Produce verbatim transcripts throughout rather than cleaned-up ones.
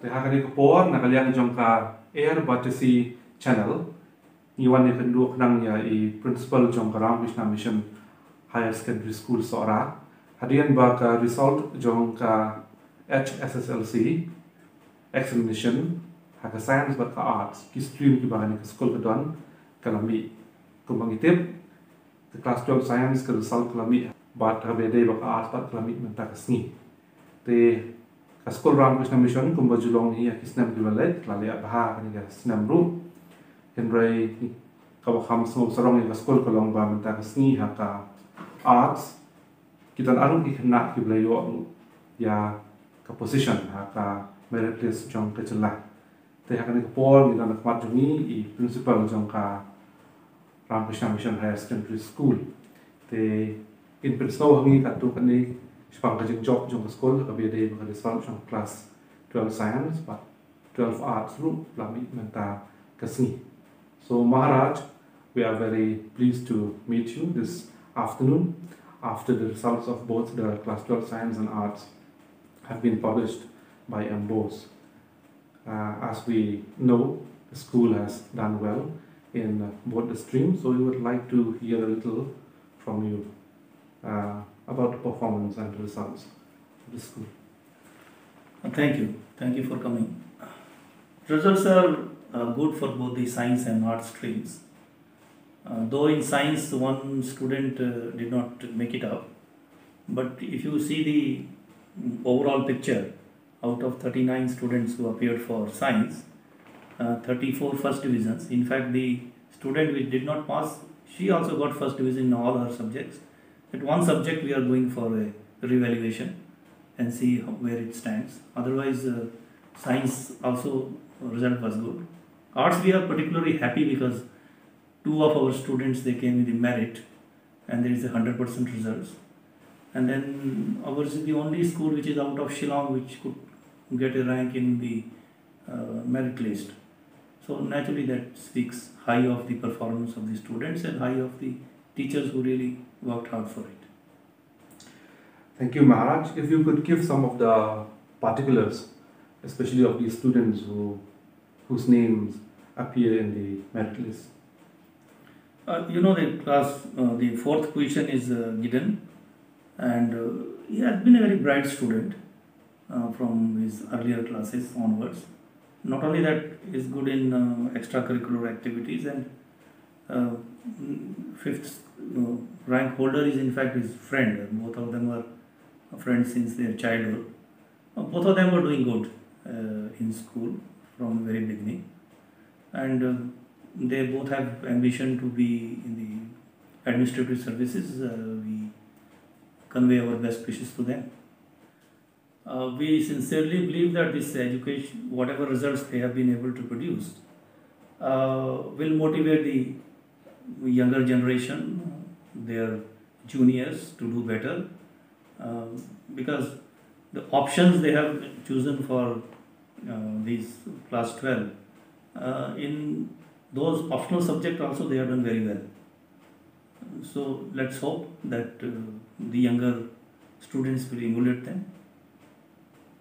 Te ha kane ka por, na ka liang jong ka Air Batesi Channel, ngi wan ïakynduh khnang ïa i principal jong ka Ramakrishna Mission Higher Secondary School Sohra, hadien ba ka result jong ka H S S L C examination ha ka science bad ka arts, ki stream kiba kane ka skul ka don, ka la mih. Kumba ngi tip, ka class twelve science ka result ka la mih, bad ka ba dei ba ka arts pat ka la mih mynta ka sngi. Te ka skul Ramakrishna Mission kumba ju long hi ha ki snem kiba la leit, la leh bha ha kane ka snem ruh. Hynrei kaba kham sngewsarong ïa ka skul ka long ba mynta ka sngi ha ka arts ki don ar ngut ki khynnah kiba la ïoh ruh ïa ka position ha ka merit list jong ka jylla. Te ha kane ka por ngi don ha khmat jong ngi i principal jong ka Ramakrishna Mission Higher Secondary School. Te in pynsngew ha ngi katto katne shaphang ka jingjop jong ka skul, ka ba dei ba ka result jong class twelve science bad twelve arts ruh la mih mynta ka sngi. So Maharaj, we are very pleased to meet you this afternoon after the results of both the class twelve science and arts have been published by MBOSE. Uh, as we know, the school has done well in, uh, both the streams, so we would like to hear a little from you, uh, about the performance and the results of the school. Uh, Thank you. Thank you for coming. Results are uh, good for both the science and arts streams. Uh, though in science, one student uh, did not make it up, but if you see the mm, overall picture, out of thirty-nine students who appeared for science, uh, thirty-four first divisions. In fact, the student which did not pass, she also got first division in all her subjects. At one subject, we are going for a revaluation and see how, where it stands. Otherwise, uh, science also result was good. Arts, we are particularly happy because two of our students, they came with the merit, and there is a hundred percent results. And then ours is the only school which is out of Shillong which could get a rank in the uh, merit list. So naturally, that speaks high of the performance of the students and high of the teachers who really worked hard for it. Thank you, Maharaj. If you could give some of the particulars, especially of these students who, whose names appear in the merit list. Uh, you know, the class, uh, the fourth position is uh, Gideon, and uh, he has been a very bright student uh, from his earlier classes onwards. Not only that, he's good in uh, extracurricular activities, and uh, mm, fifth uh, rank holder is in fact his friend. Both of them were friends since their childhood. Uh, both of them were doing good uh, in school from very beginning, and uh, they both have ambition to be in the administrative services. Uh, we convey our best wishes to them. Uh, we sincerely believe that this education, whatever results they have been able to produce, uh, will motivate the younger generation, their juniors, to do better, uh, because the options they have chosen for uh, these class twelve, uh, in those optional subjects also they have done very well. So let's hope that uh, the younger students will emulate them.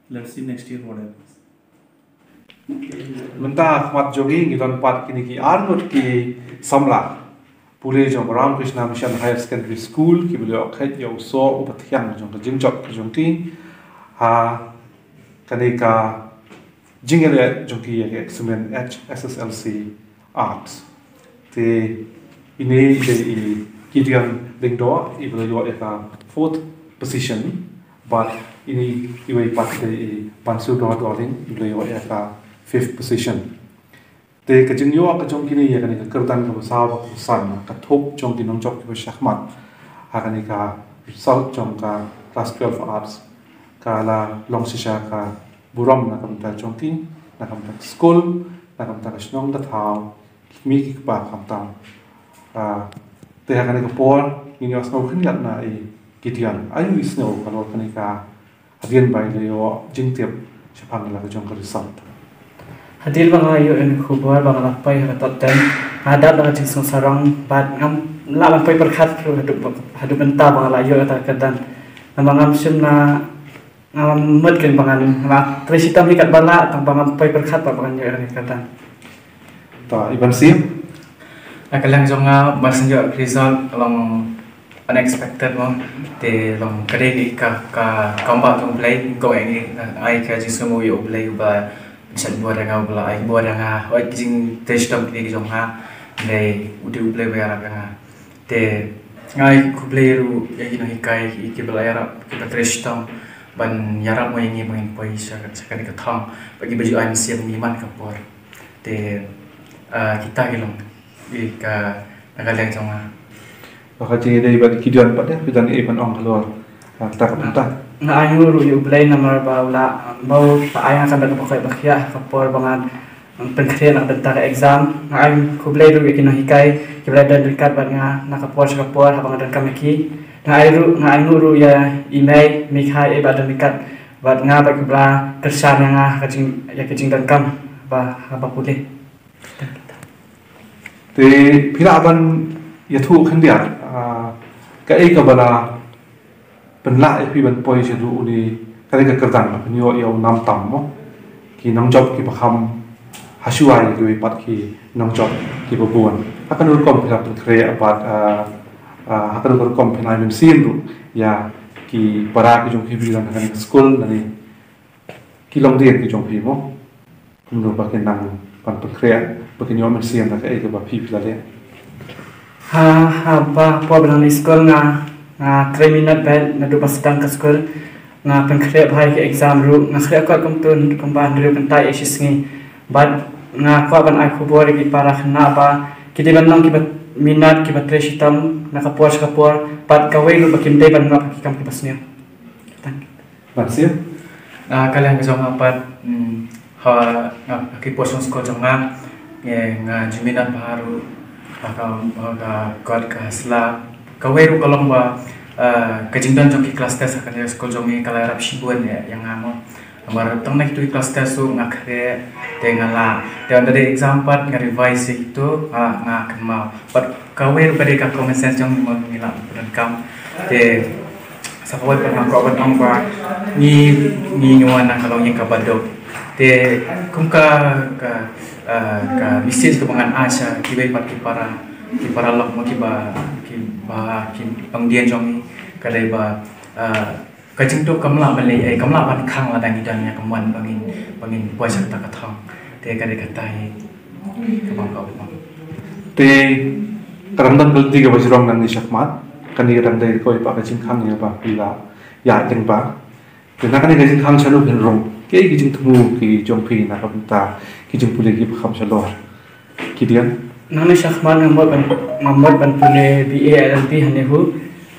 Let's see next year what happens. Mynta ha khmat jong ngi ngi don pat kine ki ar ngut ki samla pule jong Ramakrishna Mission Higher Secondary School kiba la ïoh kheit ïa u soh uba thiang jong ka jingjop ka jong ki ha kane ka jingïaleh jong ki ïa ka eksamin H S S L C Arts. Te ine i dei i Gideon Lyngdoh iba la ïoh ïa ka fourth position, bad ine iwei pat i dei i Bansudor Dohling iba la ïoh ïa ka fifth position. Te ka jingïoh ka jong kine ïa kane ka kyrdan kaba saw bad kaba san, ka thup jong ki nongjop kiba shah khmat ha kane ka result jong ka class twelve arts ka la long shisha ka burom na ka bynta jong ki, na ka bynta ka skul, na ka bynta ka shnong ka thaw, ki kmie ki kpa khamtam. Ah, te ha kane ka por ngin ïohsngew khyndiat na i Gideon, aïu i sngew halor kane ka hadien ba i la ïoh jingtip shaphang la ka jong ka result. Hadien ba nga la ïoh ïa ka khubor ba nga la poi ha ka top ten, nga dap da ka jingsngewsarong bad ngam lah ban poi pyrkhat ruh haduh haduh mynta ba nga la ïoh ïa ka kyrdan. Namar ngam shym la Ngam mut kein ba ngan trei shitom hi katba lah, tang ba ngam poi pyrkhat pat ba ngan ïoh ïa kane ka kyrdan. To, i Bansim? Na ka liang jong nga, ban sa ïoh result ka long unexpected mo. Te long ka dei ka, ka kam ba jong U Blei, kawei ngi ai ka jingsngew ïa U Blei uba shait bor ïa nga, uba la ai bor ïa nga. Hooid, ki jingtrei shitom kine ki jong nga, hynrei u dei U Blei uba ïarap ïa nga. Te nga ai khublei ruh ïa ki nonghikai, ïa kiba la ïarap, kiba trei shitom ban ïarap mo ïa ngi ba ngin poi sha, sha kane ka thong, bad kiba ju ai mynsiem ïa ngi man ka por. Te, ah, kita ki long ïa ka, na ka liang jong nga. Ba ka jingïadei bad ki Gideon pat, ïa, phi don ei ban ong halor, ah, kata ka bynta? Nga ainguh ruh ïa U Blei namar ba u la, ba u la ai nga ka dak ba koit ba khiah ha ka por ba ngan pynkhreh na ka bynta ka exam. Nga ai khublei ruh ïa ki nonghikai kiba la don ryngkat bad nga na ka por sha ka por haba nga donkam ïa ki. Nga ai ruh, nga ainguh ruh ïa i Mei, Mei Khai, eh, ba don ryngkat bad nga bad kiba la kyrshan ïa nga ha ka jing, ïa ka jingdonkam ba, haba pule. Te phi lah ban ïathuh khyndiat, ah, kaei kaba la pynlah ïa phi ban poi shaduh une, kane ka kyrdan, ban ïoh ïa u nam tam mo, ki nongjop kiba kham ha shuwa ïa kiwei pat ki nongjop kiba bun. Ha kano ka rukom phi la pynkhreh bad, ah, ah, ha kano ka rukom phi la ai mynsiem ruh ïa ki para ki jong phi ba don ha kane ka skul, lane ki longdien ki jong phi mo, kumno ba kin nang ban pynkhreh, ba kin ïoh mynsiem da kaei kaba phi phi la leh? Ha, haba por ba nang leit skul nga, nga trei minot bad naduh ba sdang ka skul nga pynkhreh bha ïa ka exam ruh, nga khreh kot kumto kumba hynriew kynta ïa shi sngi. Bad nga kwah ban ai khubor ïa ki para khynnah ba ki dei ban long kiba minot, kiba trei shitom na ka por sha ka por, bad kawei ruh ba kim dei ban ngop ha ki kam kiba sniew. Tang. Ban siew? Na ka liang ka jong nga pat, mm, ha, ha ki por shong skul jong nga, ngi, nga ju minot bha ruh ha ka, ha ka kot ka sla. Kawei ruh ka long ba, eh, ka jingdon jong ki class test ha kane ka skul jong ngi ka la ïarap shibun ïa, ïa nga mo. Namar tang na kito ki class test ruh nga khreh te nga lah. Te ynda dei exam pat nga revise ïa kito, nga, nga kynmaw. Bad kawei ruh ka dei ka common sense jong ngi mo, ngi lah ban pyndonkam. Te sa kawei pat nga kwah ban ong ba ngi, ngi wan na ka longïing kaba duk. Te kum ka, ka, ah, ka message kaba ngan ai sha kiwei pat ki para, ki paralok mo kiba, kiba, ki longdien jong ngi ka dei ba, ah, ka jingduk kam lah ban leh, eh, kam lah ban khang lada ngi don ïa ka mon ba ngin, ba ngin poi sha kata ka thong. Te ka dei kata hi kaba nga kwah ban ong. Te ka dang don ka lynti kaba jrong nangne shakhmat, kane ka dang dei kawei pat ka jingkhang ïa ba phi la ïaid lyngba. Te na kane ka jingkhang shano phin rung? Kaei ki jingthmu ki jong phi na ka bynta ki jingpule kiba kham shalor? Gideon? Nangne shakhmat nga mut ban, nga mut ban pule B A L L B ha NEHU.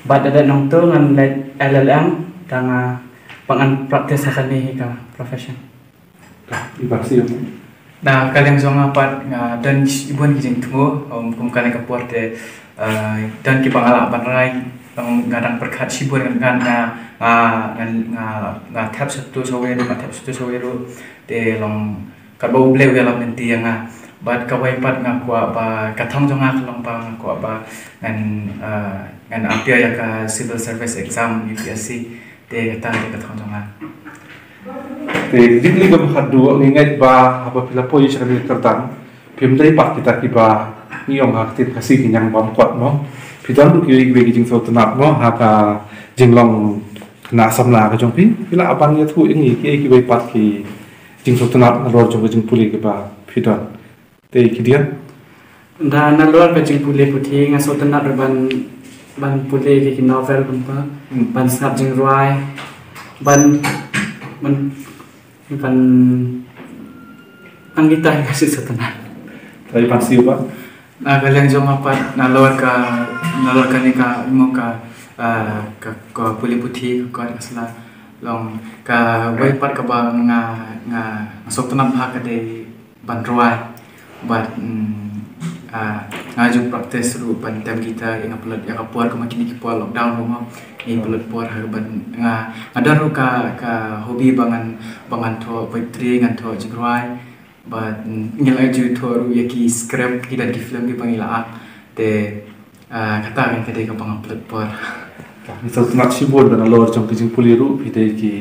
Bad da dep nangto ngan leit L L M, tang, ah, ba ngan practice ha kane hi ka profession. I Bansim? Na ka liang jong nga pat nga don shibun ki jingthmu, um, kum kane ka por te, uh, don kiba nga lah ban rai, um, nga dang pyrkhat shibun, nga, nga, nga, nga, nga thep sha uto sha uwei ruh, nga thep sha uto sha uwei ruh, te long katba U Blei u ïalam lynti ïa nga. Bad kawei pat nga kwah ba ka thong jong nga ka long ba nga kwah ba ngan, uh, ngan appear ïa ka civil service exam U P S C. Te kata te ka thong jong nga. Te jingkylli kaba khatduh, ngi ngeit ba haba phi la poi sha kane ka kyrdan, phim dei pat kita kiba ngi ong ha ka ktien Khasi ki ñiang bam kot mo. Phi don ruh kiwei kiwei ki jingsngewtynnat mo ha ka jinglong khynnah samla ka jong phi. Phi lah ban ïathuh ïa ngi kiei kiwei pat ki jingsngewtynnat nalor jong ka jingpule kaba phi don? Te Gideon? Da nalor ka jingpule puthi nga sngewtynnat ruh ban, ban pule ki, ki novel kumta, hmm, ban sngap jingrwai, ban, ban, ban nang kita nga sngewtynnat. Te i Bansim pat? Na ka liang jong nga pat nalor ka, nalor kane ka, mo ka, ah, ka, ka pule puthi, ka kot ka sla, long kawei pat kaba nga, nga, nga sngewtynnat bha ka dei ban rwai. Bad, mm, ah, nga ju practice ruh ban tem guitar, ïa nga pynlut ïa ka por kumba kine ki por lockdown ruh mo. Ngi pynlut por ha ban nga, nga don ruh ka, ka hobby ba ngan, ba ngan thoh poetry, ngan thoh jingrwai. Bad, mm, ngi la ju thoh ruh ïa ki script, ki don ki film kiba ngi la act. Te, ah, kata ka dei kaba nga pynlut por. Ngi sngewtynnat shibun ba nalor jong ki jingpule ruh phi dei ki,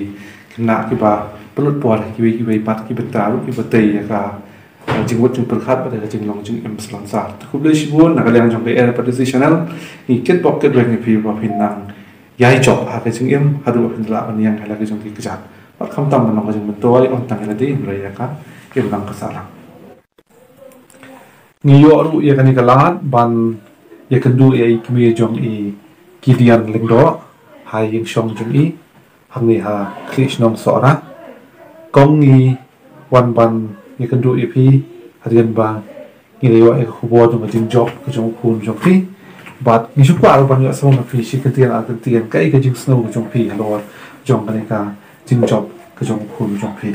ki Na kiba pynlut por kiwei kiwei pat ki bynta ruh kiba tei ïa ka, eh, jingmut jingpyrkhat bad ïa ka jinglong jingim slem sar. Te khublei shibun na ka liang jong ka Air Perdesi Channel, ngi kit bok kit reng ïa phi ba phin nang ïai jop ha ka jingim haduh ba phin lah ban ïeng ha la ka jong ki kjat. Bad khamtam ban long ka jingmyntoi ym tang ïa lade hynrei ïa ka imlang ka sahlang. Ngi ïoh ruh ïa kane ka lad ban ïakynduh ïa i kmie jong i Gideon Lyngdoh ha ïing shong jong i hangne ha Khlieh Shnong Sohra. Kong, ngi wan ban ïakynduh ïa phi hadien ba ngi la ïoh ïa ka khubor jong ka jingjop ka jong u khun jong phi. Bad ngi shu kwah ruh ban ïohsngew na phi shi kyntien ar kyntien kaei ka jingsngew ka jong phi halor jong kane ka jingjop ka jong u khun jong phi.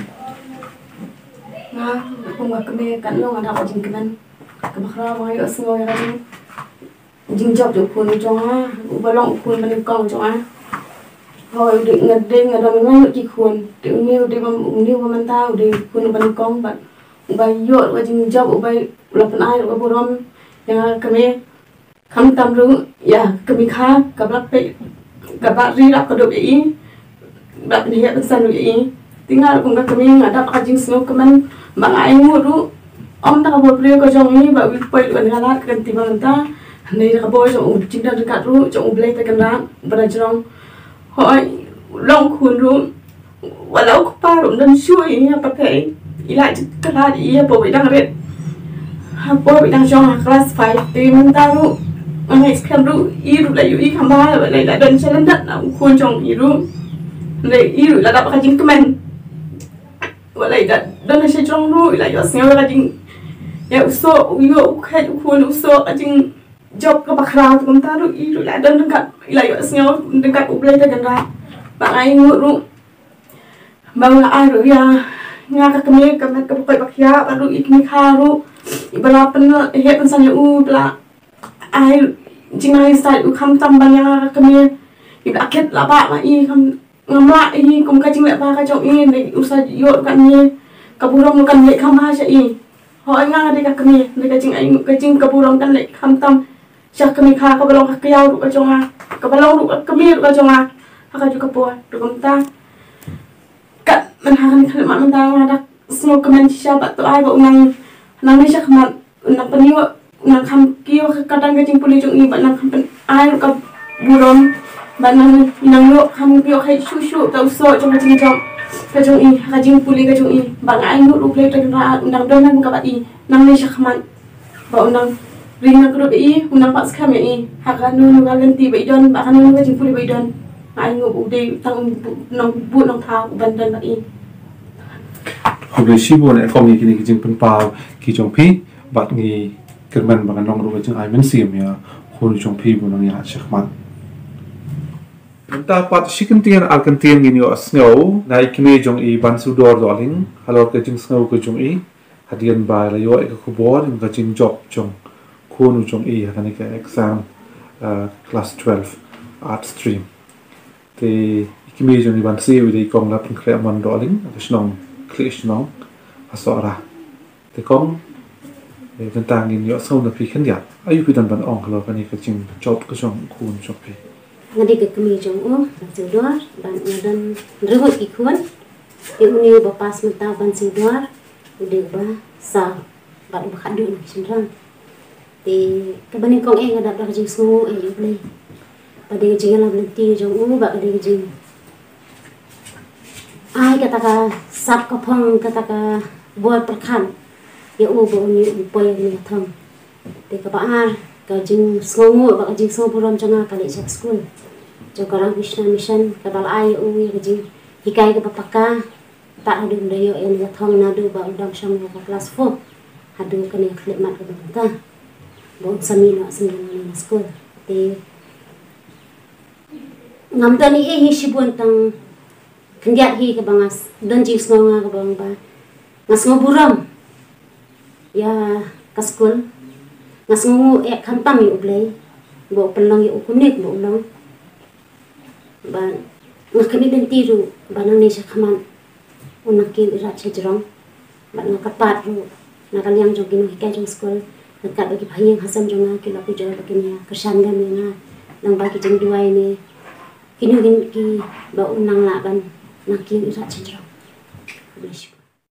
Nga kum ka kmie katno nga dap ka jingkmen kaba khraw ba nga ïohsngew ïa ka jing, jingjop jong u khun jong nga, uba long u khun ba nyngkong jong nga. Hooid, u dei, nga dei, nga don ngan ki khun. Te une u dei ba, une uba mynta u dei u khun uba nyngkong bad uba ïoh ruh ka jingjop, uba la pynai ruh ka burom ïa nga ka kmie. Khamtam ruh ïa ka kmie kha kaba la peit, kaba ri lap ka duk ïa i, ba pynhiar pynsan ruh ïa i. Te nga ruh kum ka kmie nga dap ka jingsngewkmen ba nga ainguh ruh ym da ka bor briew ka jong i ba u poi ruh ka nang lat ka kynti ba mynta. Hynrei da ka bor jong u jingdon ryngkat ruh jong U Blei Trai Kynrad ba da jrong. Hooid, long khun ruh wat la u kpa ruh ym don shuh ïa i ha pyrthei. I la jingkhlad ïa i hapoh ba i dang rit, hapoh ba i dang shong ha klas five. Te mynta ruh nga ngeit skhem ruh i ruh la ïohi kham bha, wat la i la don sha lyndet na u khun jong i ruh. Hynrei i ruh la dap ka jingkmen. Wat la i la don sha jrong ruh i la ïohsngew ka jing, ïa u soh, u ïoh u khet u khun u soh ka jingjop kaba khraw. Te kumta ruh i ruh la don ryngkat, i la ïohsngew ryngkat U Blei Trai Kynrad. Ba nga ainguh ruh ba u la ai ruh ïa nga ka kmie ka met kaba koit ba khiah, bad ruh i kmie kha ruh iba la pynhiar pynsan ïa u, ba la ai jingnang ïasaid u khamtam ban ïa nga ka kmie. Iba la kit la bah ma i, kham, ngam lah ïa i kum ka jingleh bha ka jong i, ne u sa ïoh ruh kane ka burom ruh kan leh kham bha sha i. Hooid, nga nga dei ka kmie, ne ka jing, ka jing ka burom kan leh khamtam sha ka kmie kha kaba long ka kyiaw ruh ka jong nga, kaba long ruh ka kmie ruh ka jong nga ha kajuh ka por. Te kumta kat mynta ha kane ka khyllipmat mynta nga da sngewkmen shisha bad to ai ba u nang, nangne shakhmat u nang pynïoh, u nang kham kiew ha kata ka jingpule jong i bad nang kham pynai ruh ka burom bad nang, nang ïoh kham kiew ha shuh shuh da u soh jong ka jingjop ka jong i ha ka jingpule ka jong i. Bad nga ainguh ruh U Blei Trai Kynrad un dang don ryngkat bad i nangne shakhmat. Ba u nang ring nang kdup ïa i, u nang pynskhem ïa i ha kano kano ka lynti ba i don, ba kano kano ka jingpule ba i don. Nga ainguh u dei tang u nongbuh nongthaw uban don bad i. Khublei shibun eh kong ïa kine ki jingpynpaw ki jong phi, bad ngi kyrmen ba kan long ruh ka jingai mynsiem ïa u khun jong phi ba u nang ïaid shakhmat. Mynta pat shi kyntien ar kyntien ngin ïohsngew na i kmie jong i Bansudor Dohling halor ka jingsngew ka jong i hadien ba i la ïoh ïa ka khubor ïa ka jingjop jong u khun u jong i ha kane ka exam, uh, class twelve art stream. Te i kmie jong i Bansi, i dei i kong Lapynkhreh Mon Dohling, ka shnong Khlieh Shnong ha Sohra. Te kong, eh, mynta ngin ïohsngew na phi khyndiat, aïu phi don ban ong halor kane ka jingjop ka jong u khun jong phi? Nga dei ka kmie jong u Bansudor bad nga don hynriew ngut ki khun. Te une uba pass mynta u Bansudor u dei uba saw bad uba khatduh na ki shynrang. Te kaba nyngkong eh nga dap da ka jingsngewnguh eh ïa U Blei. Ba dei ka jingïalam lynti jong u bad ka dei ka jing ai kata ka sap ka phong, kata ka bor pyrkhat ïa u ba une u poi ïa kane ka thong. Te kaba ar, ka jingsngewnguh bad ka jingsngewburom jong nga ka leit sha ka skul jong ka Ramakrishna Mission kaba la ai ïa u ïa ka jinghikai kaba paka. Tad haduh ba u da ïoh ïa kane ka thong naduh ba u dang shong ha ka class four haduh kane ka khyllipmat kaba mynta ba un sa mih noh sha kane ka skul. Te ngam don ei ei hi shibun, tang khyndiat hi kaba nga s-, don jingsngew nga kaba ong ba nga sngewburom ïa ka skul. Nga sngewnguh eh khamtam ïa U Blei ba u pynlong ïa u kumne ba u long. Ba nga kyrmen lynti ruh ba nangne shakhmat u nang kiew ïa rat sha jrong. Bad nga kyrpad ruh na ka liang jong ki nonghikai jong skul, ryngkat bad ki bahaïing hasem jong nga, ki la pynjur ba kin ïa kyrshan lem ïa nga lyngba ki jingduwai ne kino kino kiba u nang lah ban Nang kiew ïa u Sat sha jrong. Khublei shibun.